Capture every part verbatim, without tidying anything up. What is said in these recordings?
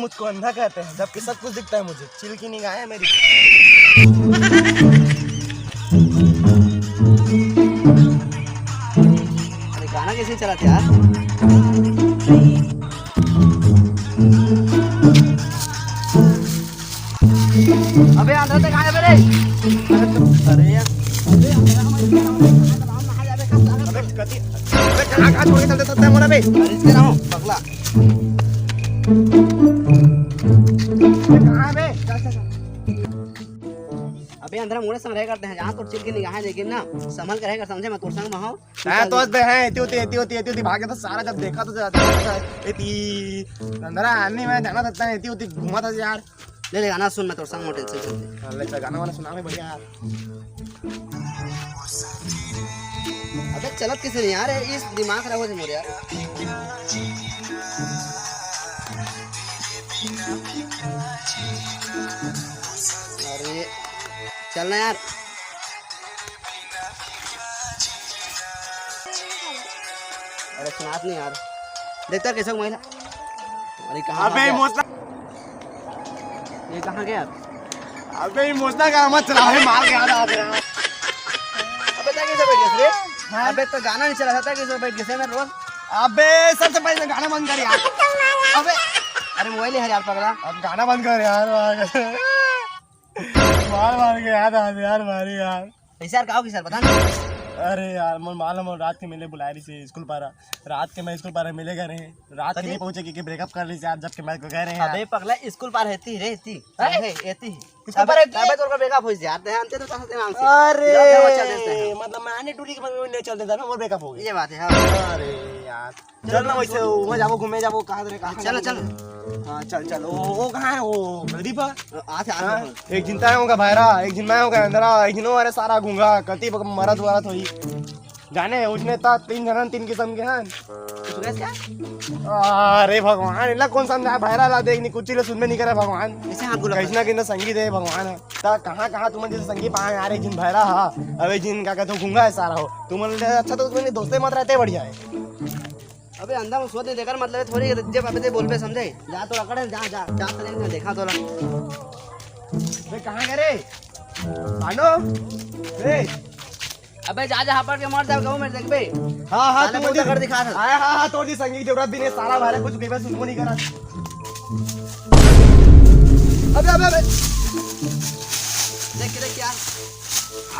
खुद को अंधा कहते हैं, जबकि सब कुछ दिखता है मुझे। चिल की निगाहें मेरी। अरे गाना कैसे चलाते यार? अबे अंदर तक आया मेरे। अरे यार। अबे कहाँ, कहाँ छोड़ के चलते सकते हैं मोला बे? अरे इसके रहो पगला। कहाँ है बे? चल, चल, चल। अबे अंदर मुड़े संग रहे करते हैं, जहाँ तोर चिल की निगाहें देखे ना, संभल के रहेगा, समझे? मैं तोर संग में हूँ। हाँ, तो बे हैं, एती होती, एती होती, एती होती, भागे तो सारा जब देखा तो जाता है, एती, अंदर आने में जाना था, एती होती घुमा था यार। ले, ले, गाना सुन, मैं तोर संग मोटे से चलते। हाँ, ले, चल, गाना वाना सुना, मैं बढ़िया यार। अबे चलत किसे नहीं यार, इस दिमाग खराब हो जाए मोर यार। अरे चलना यार। अरे सुनात नहीं यार। देखता कैसे महिला। अरे कहाँ अबे भाग गया? मोसला। ये कहाँ गया? अबे ये मोसला का मत चला, अबे मार के आ रहा है। अबे तक कैसे बैठ गया रे? हाँ? अबे तो गाना नहीं चला था, कैसे बैठ गया मैं रोज? अबे सबसे पहले गाना बंद कर यार। अबे अरे मोबाइल है यार पगला। अब गाना बंद कर यार। मार मार के याद आ यार, मारी यार। ऐसे यार का हो गया सर, बता ना। अरे यार, मोर मालूम हो, रात के मिले बुलाए रही से स्कूल पारा। रात के मैं स्कूल पारा मिले गए रहे। रात के कथी? नहीं पहुंचे क्योंकि ब्रेकअप कर ली से यार, जबकि मैं गए रहे यार। अबे पगला, स्कूल पार रहती रहती। हैं? है, रहती। स्कूल अबे, पार रहती? अबे तोर का ब्रेकअप हो जाते हैं, अंते तो चाहते हैं हमसे। अरे, इधर उधर चल देते हैं। मतलब मैं आने टूरी के बाद में नहीं चल देता ना, वो ब्रेकअप हो गया। ये बात है, हाँ। अरे यार। चल ना, वैसे वहाँ जाबो, घूमे जाबो, कहाँ रे, कहाँ चल, जाबो? चल। हाँ, चल, चल। वो, वो कहाँ है? वो प्रदीप है? आ, आ, आ, हाँ? आ। एक झिन तैं होगा भायरा, एक झिन मैं होगा अंदरा, एक झिन वो, अरे सारा गूंगा, कति बक-, मरत वरत होई। जाने, उसने ता तीन झन तीन किस्म के हैं। कुछ कैसे? अरे भगवान, इला कौन समझा भायरा ला देख, नी कुछ ले सुन में नहीं करे भगवान। कैसे हाथ गुलाब? कैसना कितना संगीत है भगवान। ता कहाँ, कहाँ तुम जैसे संगीत पाए यार, एक झिन भायरा हा, अब एक झिन का कहते हो गूंगा है सारा हो। तुम अच्छा तो तुम्हें दोस्ते मत रहते बढ़िया है। अबे अंधा में सोच नहीं देकर मतलब है थोड़ी, जब अबे ते बोल पे समझे। जा तो अकड़, जा, जा, जा तो नहीं देखा तो ला। बे कहाँ गए रे? भांडो? बे। अबे जा, जा, हपड़ के मर जा, गाँव में देख बे। हाँ, हाँ, साले तू मुंह मुझे तो कर दिखा था। हाँ, हाँ, हाँ, तोर जी संगी की जरूरत भी नहीं, सारा भारे कुछ भी बस सुनबो नहीं करा। अबे, अबे, अबे। देख, देख क्या?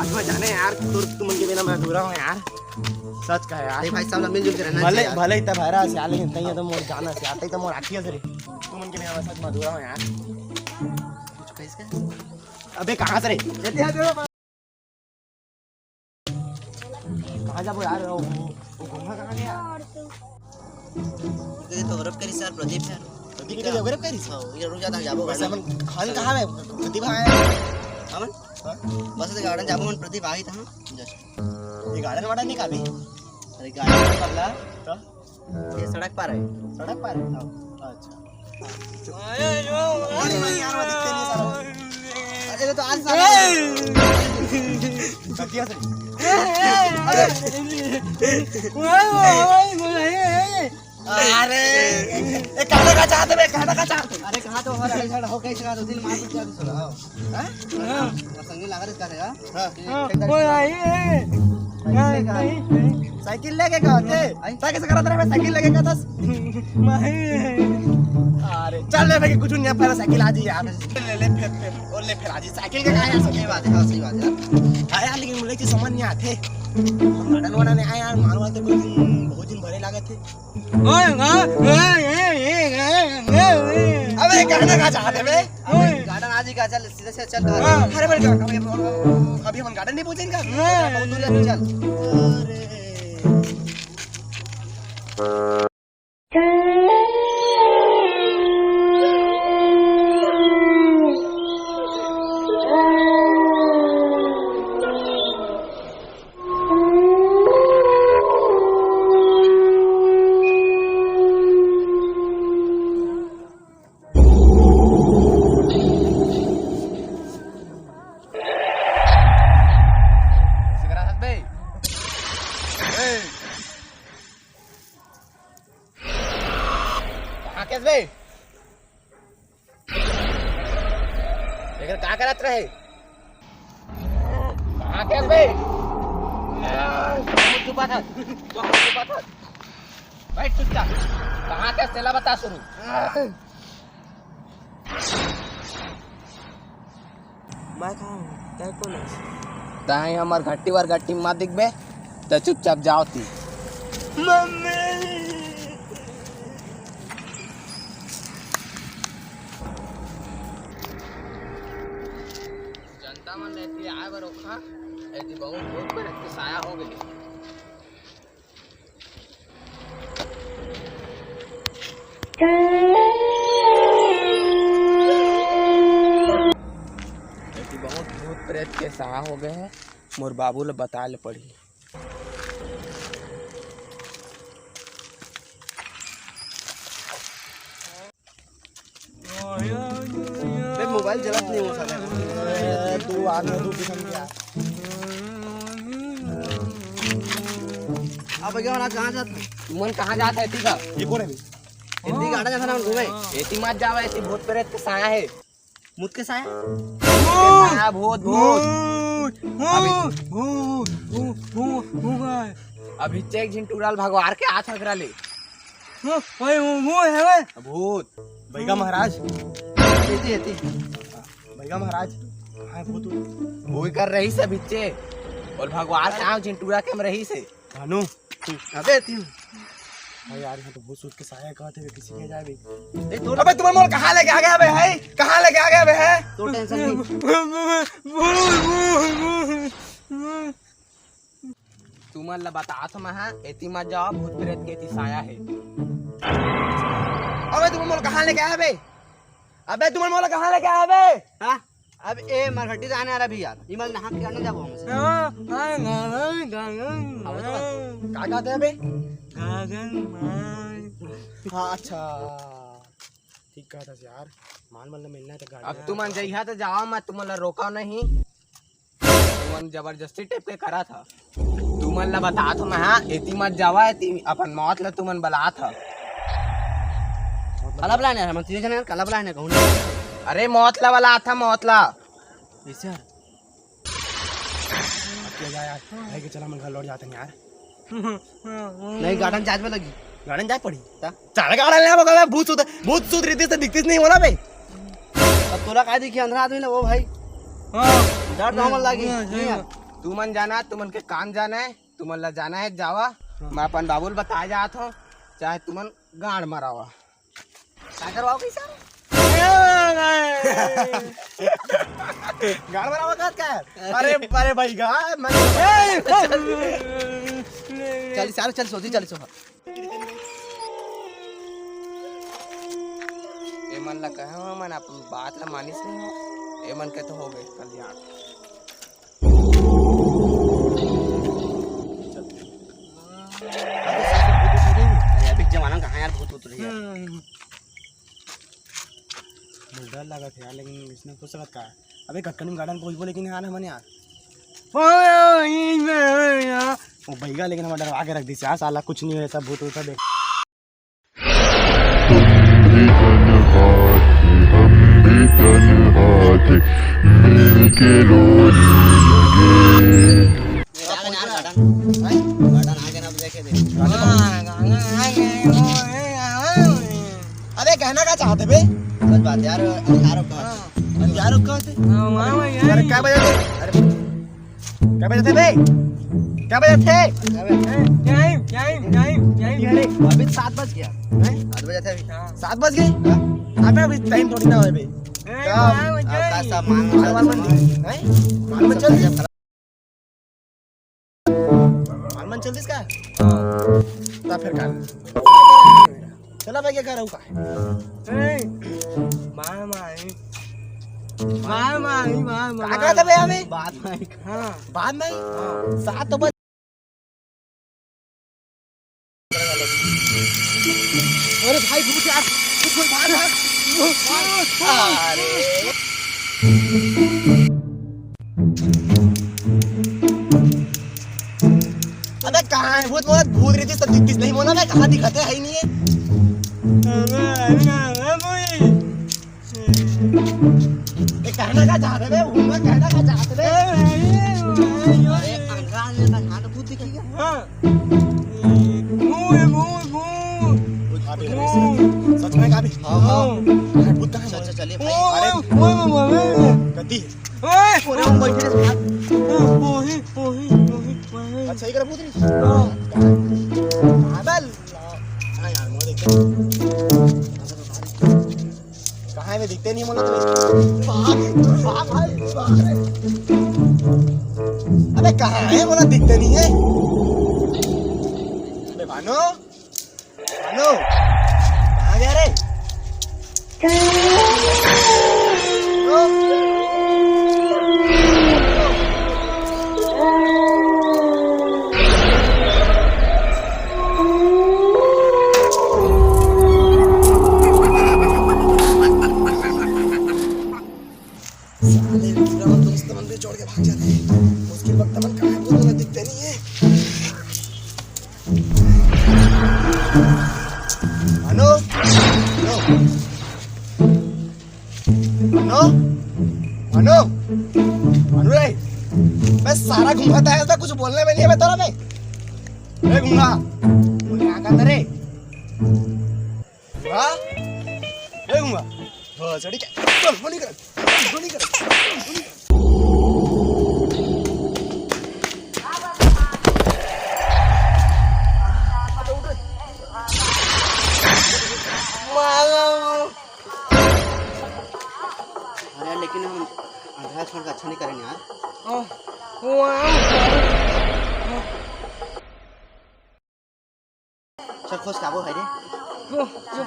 आज मैं जाने यार, तोर, तुमन के बिना मैं अधूरा हूँ यार। सच कहे यार। नहीं भाई, सब मिलजुल के रहना भले, चाहिए यार। भले इतना भायरा से आ, लेकिन तैं तो मोर जाना से आता ही तो मोर आखिया से रे। तुमन के बिना मैं सच में अधूरा हूँ यार। कुछ कह इसके? अबे कहाँ से रे? कहाँ जाबो यार? वो, वो, वो घूंगा कहाँ गया? ये तो गौरव करी सर, प्रदीप सर। प्रदीप के गौरव करी? हाँ, ये रुक जाता, जाबो वैसे garden। अपन खान कहाँ है? प्रदीप आया है। हमन? हाँ? बस ये garden जाबो, हमन प्रदीप आ ही था, हाँ? Just। ये garden वार्डन नहीं का अभी? अरे garden तो पगला। तो? ये सड़क पार है। सड़क पार है? हाँ। अच्छा। अरे भाई यार, वो दिखते नहीं साला। अरे तो आज साला। कतिया से? अरे। अरे, ए, कहना का चाहते बे, कहना का चाहते? अरे, कहाँ तो हो रहा है, इधर हो, कैसे कहा तो दिल मार कुछ क्या दूसरा, आओ। हाँ? हाँ। और संगीन लगा रहता है, हाँ? हाँ। हाँ, कोई आई है। साइकिल लेके हाँ, कहा? नहीं, नहीं। साइकिल लेके कहा थे? आई। साइकिल से करा तेरा, मैं साइकिल लेके कहा था। नहीं। अरे, चल ले, मैं कुछ नहीं, पहले साइकिल आ जी यार। ले, ले, फिर, फिर, और ले, फिर आ जी। साइकिल के कहा यार, सही बात है, हाँ, सही बात है। हाँ यार, लेकिन मुझे चीज समझ नहीं आते। हम garden वार्डन नहीं आए यार, मानवा तो कोई दिन, बहुत दिन भरे लागत थे। ओए, हाँ, ओए, ए, ए, ए, ए, ए। अबे, कहना का चाहते बे? ओए। Garden आज ही का, चल, सीधे से चल। हाँ। अरे, अरे, अरे, अभी हम garden नहीं पहुंचे इनका? हाँ। बहुत दूर है, चल। अरे। कहाँ केस बे? एकर का करत रहे? कहाँ के बे? बहुत छुपा था, बहुत छुपा था। बैठ चुपचाप। कहाँ के तेला बता शुरू। मैं कहाँ हूँ? तै कोन हस? तैं हमर घट्टी वर घट्टी मा दिखबे, त चुपचाप जाओ ती। मम्मी! जनता मन ल एती आए बर ओखा, एती बहुत भूत प्रेत के साया हो गए। एती बहुत भूत प्रेत के साया हो गए हे, मोर बाबू ल बताए ल पड़ही। बे, मोबाइल चलत नहीं हो सकता। तू आ ना, तू किसम के आ। अब भैया, कहाँ जात है? तुमन कहाँ जात है, एती का? ये कौन है बे? एती गार्डन जात है ना, घूमे। एती मत जावा, एती भूत प्रेत के साया है। भूत के साया? भूत! साया, भूत, भूत। भूत! अभी भूत! भूत! भूत! भूत! अभी चेक झिन टूरा ल भगवार के आत हकरा ले। वो, वो, वो, वो है, वो। भूत। बैगा महाराज। एती, एती। बैगा महाराज। हाँ, भूत। वो कर रही से बिच्चे। और भगवार के आँख झिन टूरा के में रही से। भानु। अबे, एती। हाँ यार, यहाँ तो भूत सूत के साया कहते हुए किसी के जाए भी। ए, तो अबे, तुमन मोला कहाँ लेके आ गया बे, है? कहाँ लेके आ गया बे, है? तो टेंशन नहीं। तुमन ला बतात हों मैं, एती मत जाओ, भूत प्रेत के एती साया है। अबे तुमन मोला कहाँ लेके आया बे? अबे तुमन मोला कहाँ लेके आया बे? हाँ? अब ए मरहटी जाने वाला भी यार, इमल नहा के आने जाबो हमसे। हाँ, हाँ, हाँ, हाँ, हाँ, हाँ। अब तो का कहते हैं बे? गागन मार। हाँ, अच्छा। ठीक कहत हस यार, माल मन ल मिलना हे त गाड़ी अब में तुमन जइहा त जाओ, मैं तुमन ल रोका नहीं। तुमन जबरदस्ती टाइप के करत ह। तुमन ल बतात हों मैं, हाँ, एती मत जावा, एती अपन मौत ल तुमन बलात ह। मतलब काला बलाने यार, हमन तीन जने काला बलाने कहूँ नहीं। अरे मौत ल बलात ह, मौत ल। ऐसे यार। अब क्या जाए यार, भाई के चला, मैं घर लौट जाते हैं यार। नहीं, गार्डन जाए में लगी। गार्डन जाए पड़ी। ता? चल गार्डन ले, मगर भूत सूत, भूत सूत रीति से दिखतीस नहीं होला बे। अब तोला का दिखी अंधरा आदमी ले वो भाई। हाँ। डर तो हमन लागी। हाँ, सही नहीं यार। बात। तुमन जाना, तुमन के काम जाना है, तुमन ला जाना है, जावा। हाँ। मैं अपन बाबू ल बताए जात हों, चाहे तुमन गांड मरावा। का करवाओ कैसा? गाड़ बराबर बात का है? अरे, अरे भाई, गाड़, मैं चल, सारे चल, सोची चल, सोहा। एमन ला कहे हो, मन अपन बात ला मानिस नहीं हो। एमन के तो हो गए कल्याण। अरे, अभी के जमाना में कहाँ यार भूत उतरे यार? मुझे डर लगा था यार, लेकिन इसने हो सकत का? अबे कक्कनी गार्डन पहुंचबो, लेकिन यार हमन यार। वो बैगा, लेकिन हमारा डरवा के रख दी यार, साला कुछ नहीं है, सब भूत उतर देख। तुम भी तन्हा थे, हम भी तन्हा थे, मिलके रोने लगे। गार्डन यार, गार्डन। हैं? गार्डन आगे ना देखे दे। हाँ, गार्डन आगे, वो है, हाँ। अरे, कहना का चाहते बे? सच बात यार, अंधियारो का। हाँ। अंधियारो का थे? हाँ, वहाँ, वहाँ, अरे, यहीं। क्या बजे थे? अरे, क्या बजे थे बे? क्या बजे थे? Time, time, time, time. अरे, अभी सात बज गया। हैं? सात बजे थे अभी। हाँ। सात बज गए? हाँ। अबे, अभी टाइम थोड़ी ना है बे। ए, क्या? वहाँ, वहाँ, आपका यहीं। सामान, सामान, सामान। हैं? मालूम चल दिया। माल मन चल दिस का? हाँ। ता फिर का? चला भाई, क्या कर रहा हूँ का? ए, मार मारी। मार मारी, मार मारी। का कहत बे अबे? बाद में। हाँ। बाद में? हाँ। सात तो बज अरे भाई, भूत यार, भूत, भूत, भाग, भाग। अरे। अबे कहाँ है भूत? मोला भूत रीति से दिखतीस नहीं मोला, मैं कहाँ दिखत हे, है ही नहीं है। अबे, अबे, अबे, भाई। ए, का कहना का चाहत हे बे? उनका कहना का चाहत हे बे? अरे, अंधरा आदमी का हाथ भूत दिखेगा। हाँ। भूत, भूत, भूत। अभी, अभी, सच में का भी? हाँ, हाँ। अरे, भूत कहाँ है? चल, चल, चलिए भाई। ओ, अरे, ओ, ओ, ओ, ओ। गद्दी। ओए! ओरे, हम बैठे रहे। ओही, ओही, ओही, ओही। अच्छा, ये करा भूत नहीं? हाँ। पागल। हाँ यार, मैं देखता हूँ। कहाँ है बे? दिखते नहीं मोला तो। भाग, भाग भाई, भाग रे। अबे कहाँ है मोला दिखते नहीं है। अबे भानु, भानु, कहाँ गया रे? साले वीरा मन दोस्त मन भी छोड़ के भाग जाते हैं। मुश्किल वक्त मन कहाँ है, वो तो दिखते नहीं है। अनु, अनु, अनु, अनु, अनु रे, मैं सारा घूमता है, ऐसा कुछ बोलने में नहीं है मैं तेरा में। ए गूंगा, बोले यहाँ का अंदर है। वाह, ए गूंगा, हाँ, सड़ी क्या? चल, बोली कर, बोली कर, बोली कर। अरे यार, लेकिन हम अंधेरा छोड़ के अच्छा नहीं करेंगे यार। ओ, ओ, आ, चल, खोज के आबो, हाय रे। ओ, ओ।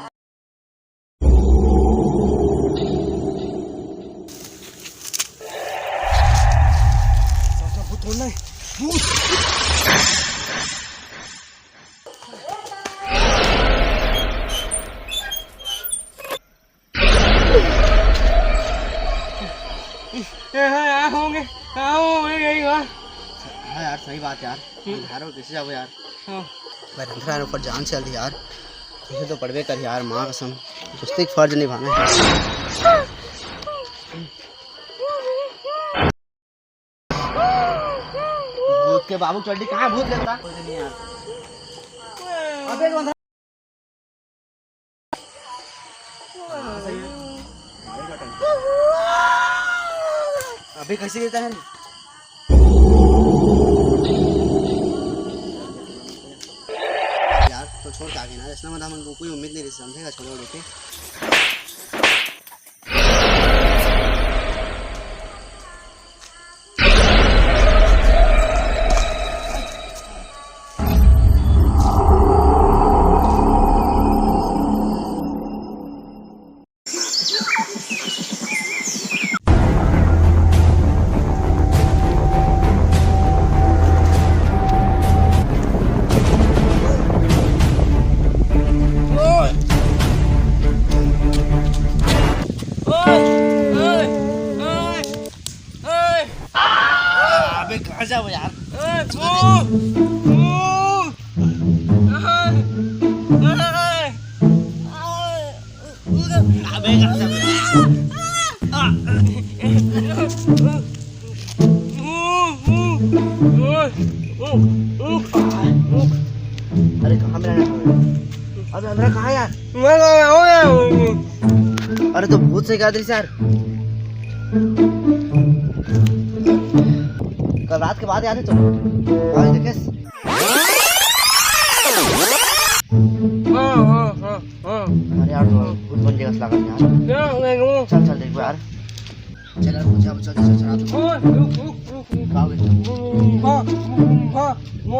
भूत होना है। भूत। ए, हाँ यार, होंगे। हाँ, होंगे, यही हुआ। हाँ यार, सही बात यार। हम्म। अंधारा में कैसे जाबो यार? हाँ। भाई, अंधारा में ऊपर जान चल यार। तुझे तो पड़बे कर यार, माँ कसम। दोस्ती के फर्ज निभाना है। भूत के बाबू चड्डी कहाँ भूत लेता? कोई नहीं यार। अबे, अभी कैसे देता है? यार, तो छोड़ के आगे ना, इसमें मतलब हमको कोई उम्मीद नहीं रही, समझेगा, छोड़ो, देखे। अबे कहाँ जाओ यार? अबे कहाँ जाओ? अरे कहाँ में रहना? अबे अंधरा कहाँ है यार? मैं तो यहाँ हूँ यार। अरे तो भूत से क्या दृश्य यार? कल रात के बाद याद है तुम? आज देखे? हाँ, हाँ, हाँ, हाँ। अरे यार, तो भूत बन जाएगा, लगा यार। क्या हो गया वो? चल, चल, देखो यार। चल यार, चल, चल, चल, चल, आप। ओए, रुक, रुक, रुक, रुक। कहाँ हो गए? हाँ, हाँ, वो।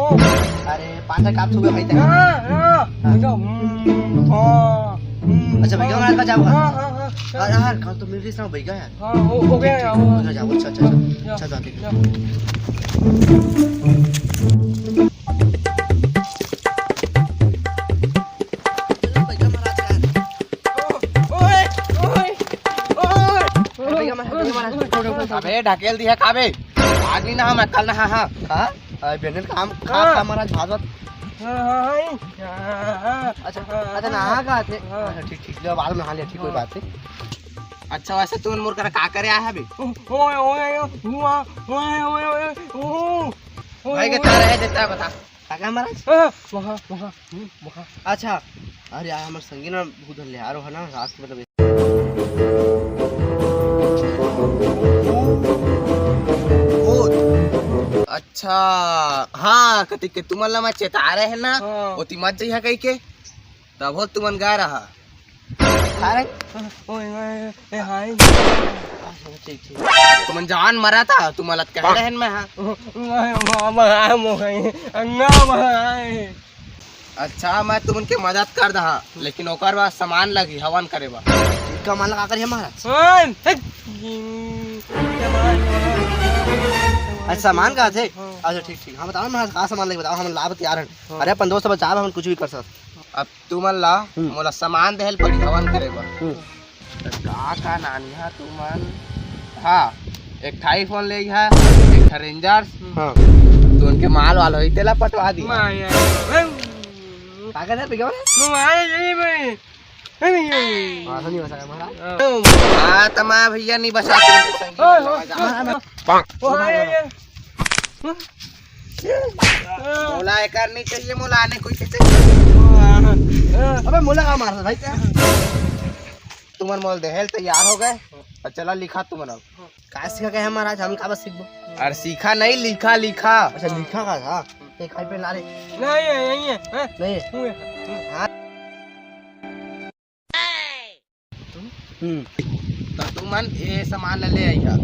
अरे, पांच का आप छू गए भाई, तक। हाँ, हाँ, हाँ। भैया, हम्म, हाँ, हम्म, अच्छा, भैया, हाँ। हमारे पास जाओ। हाँ, हाँ, हाँ, चल। अरे यार, कल तो मिल रही थी ना, भैया यार। हाँ, हो, हो गया यार, हो गया। अच्छा, अच्छा, अच्छा, अच्छा। या, अच्छा, जाते हैं। या। ओए, ओए, ओए। अबे, ढकेल दिया का बे? आज नहीं ना हम, कल ना, हाँ, हाँ। हाँ? अबे, बेनर काम, खा, हाँ। खा, महाराज, भागवत। हाँ, हाँ, हाँ। अच्छा, हाँ, अच्छा, हाँ। नहा का आते? हाँ। अच्छा, ठीक, ठीक, ले, बाद में नहा लिया, ठीक, कोई हाँ। बात नहीं। अच्छा, वैसे तुमन मोर करा का करे आए हवे? ओए, ओए, ओए, हुआ, ओए, ओए, ओए, ओ, ओए, भाई के ओए। तारा है देता है, बता। का, का महाराज? हाँ, वहाँ, वहाँ, हम्म, वहाँ। अच्छा, अरे यार, हमर संगी ना भूत हल्ले यार, वो है ना, रात के मतलब अच्छा, हाँ, कति के तुमन ला मैं चेता रहे ना, हाँ। ओती मत जइहा कहि के, तब हो तुमन गा रहा। अरे, ओए, ओए, ए, हाय। ठीक, ठीक। तुमन जान मरा था, तुमन लत कह रहन मैं, हाँ। ओए, ओए, ओए, ओए, ओए। अच्छा, मैं तुमन के मदद कर दहा, लेकिन ओकर बाद सामान लगी हवन करे बर। का मान लगा कर हे महाराज? सामान, हट। अच्छा, सामान का थे? हाँ। अच्छा, ठीक, ठीक। हाँ, बताओ महाराज, का सामान लगी बताओ, हम लाभ तैयार हैं। हाँ। अरे, अपन दोस्त बचाव, हम कुछ भी कर सकते। अब तुमन ला हम्म। मोला सामान देहल पड़ी हवन करे बर। हम्म। त का का नानी हा तुमन? हाँ, एक ठा iPhone ले हा, एक ठा Rangers। हाँ। तो उनके माल वाल होई तेला पटवा दिया। माया। का का दे पिगवा रे? माया नहीं भाई। नहीं, नहीं, नहीं। हाँ, तो नहीं बचा महाराज। हाँ। हाँ, त मैं भैया नहीं बचा। ओए, ओए, ओए, ओए। ओ, आया, आया। मोला एकर नहीं चाहिए, मोला आने कोई के चाहिए। अबे मोला का मार भाई क्या? तुमन मोल देहल तैयार हो गए। अब चला लिखा तुमन अब। का सीखा गए महाराज? हम का बस सीखबो? अरे सीखा नहीं, लिखा, लिखा। अच्छा लिखा का था? ये खाई पे ला रे। नहीं है, यही है। हैं? नहीं है। हुए। हाँ। हम्म। त तुमन ए सामान ला ले आइहा।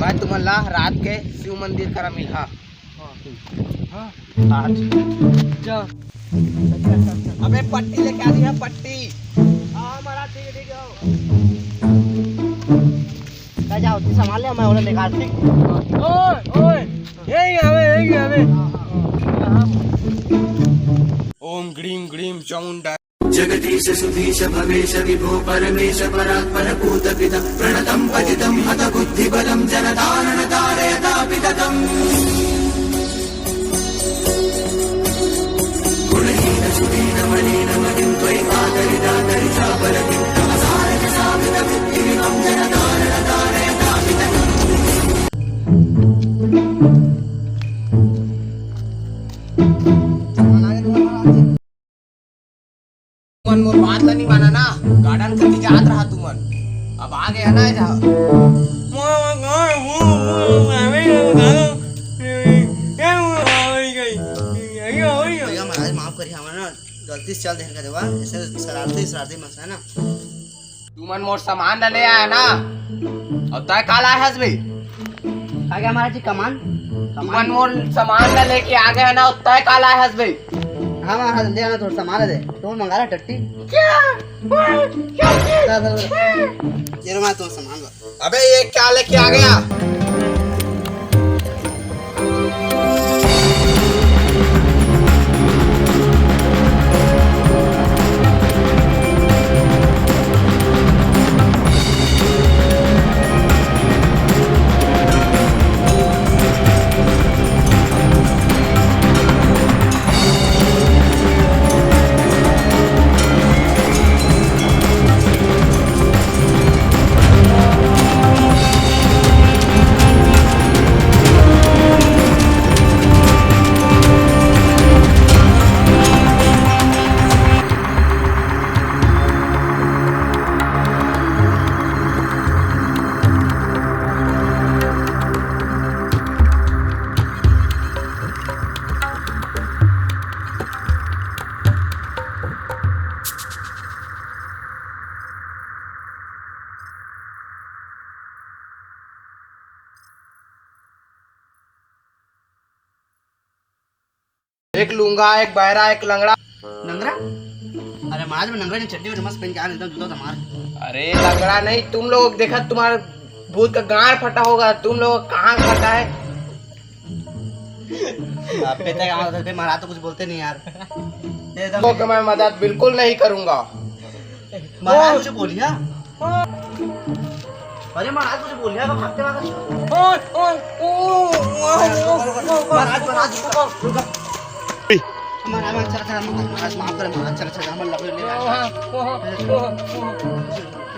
मैं तुमन ला रात के शिव मंदिर करा मिलहा। हाँ। हाँ। आज। जा। अबे पट्टी लेके आ रही है, पट्टी। हाँ, महाराज, ठीक है, ठीक है, आओ। का जाओ, तू संभाल ले, मैं ओला लेगा, ठीक? ओए, ओए, यही आवे, यही आवे। हाँ, हाँ। ओम ग्रीम ग्रीम चामुंडा। जगदीश सुधीश भवेश विभो परमेश परात्पर भूत पिता प्रणतं पतितं हत बुद्धि बलं जन दानन तारय तापितकम्। गुणहीन सुदीन मलिन मतिं त्वयि कातरि दातरि चापलकि तव सारज सावित बुद्धि विभं जन दानन तारय तापितकम्। तुमन मोर बात ला नहीं माना ना, garden कति जात रहा तुमन, अब आ गया ना जा। भैया महाराज माफ करी, हमन ना गलती से चल देहन का देवा, ऐसे शरारती शरारती मत है ना। तुमन मोर सामान ला ले आया ना, अउ तय का लाय हस बे? का क्या महाराज जी, कमान? तुमन मोर सामान ला लेके आ गए ना, अउ तय का लाय हस बे? हाँ महाराज, ले आना तोर सामान दे, तोर मंगा रहा टट्टी। क्या? क्या, क्या, क्या? ला, ला, ला। ये लो मैं तोर सामान ला। अबे ये क्या लेके आ गया? एक लूंगा, एक बहरा, एक लंगड़ा। लंगड़ा? अरे महाराज, मैं लंगड़ा नहीं, चड्डी में मस्त पहन के आ, एकदम जूता तो मार। अरे लंगड़ा नहीं, तुम लोग देखा, तुम्हारे भूत का गांड फटा होगा, तुम लोग कहाँ फटा है? आप पे तक आ, पे महाराज तो कुछ बोलते नहीं यार। ये एकदम तो मैं मदद बिल्कुल नहीं करूंगा। महाराज कुछ बोलिया? अरे महाराज कुछ बोलिया, तो भागते भागते। ओए, ओए, ओ, ओ, ओ, ओ, महाराज, महाराज, रुको, रुको। महाराज, महाराज, चला, चला, महाराज, माफ करे, महाराज, चला, चला, हम लग ले। ओ, हाँ, ओ, हाँ, ओ, हाँ, ओ, हाँ।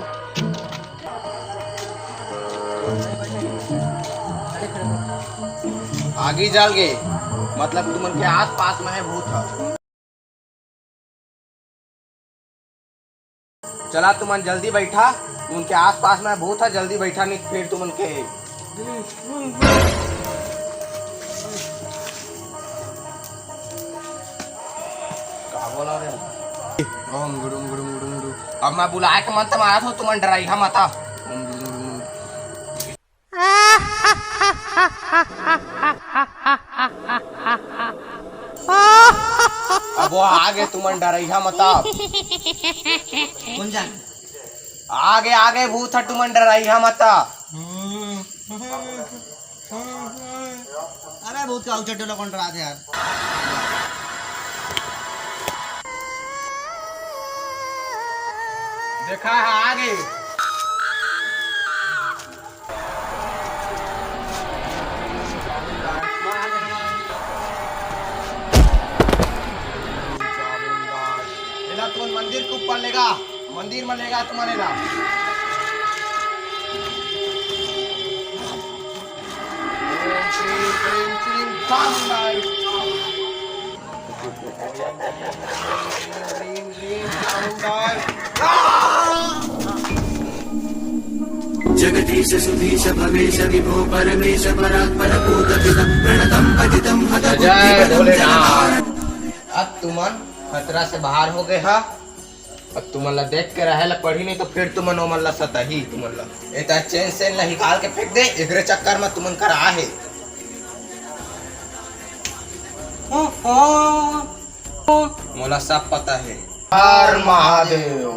आगी जल गे, मतलब तुमन के आस पास में हे भूत ह। चला तुमन जल्दी बैठा, तुमन के आस पास में भूत ह, जल्दी बैठा, नहीं फिर तुमन के का बोला रे? ओम गुडुम गुडुम गुडुम गुडुम। अब मैं बुलाए के मन त मारत हो, तुमन डराई हा मता। ओम गुडुम गुडुम गुडुम। अब वो आगे तुमन डरइहा मता। कौन जान? आगे, आगे भूत ह, तुमन डरइहा मता। अरे भूत का उचट टोला कौन डराथे यार? देखा है आगे। एला तुमन मंदिर के ऊपर लेगा, मंदिर में लेगा तुमन एला। ओम श्री क्रीम श्रीम चामुंडाय। जगदीश सुधीश भवेश विभो परमेश परात्पर भूत पिता प्रणतम पतितम हत जय भोलेनाथ। अब तुमन खतरा से बाहर हो गए हा। अब तुमन ला देख के रहे ला पड़ी, नहीं तो फिर तुमन ओमन ला सताही तुमन ला। ए त चेन सेन ला निकाल के फेंक दे, एकरे चक्कर में तुमन कर आहे। मोला सब पता है। हर महादेव।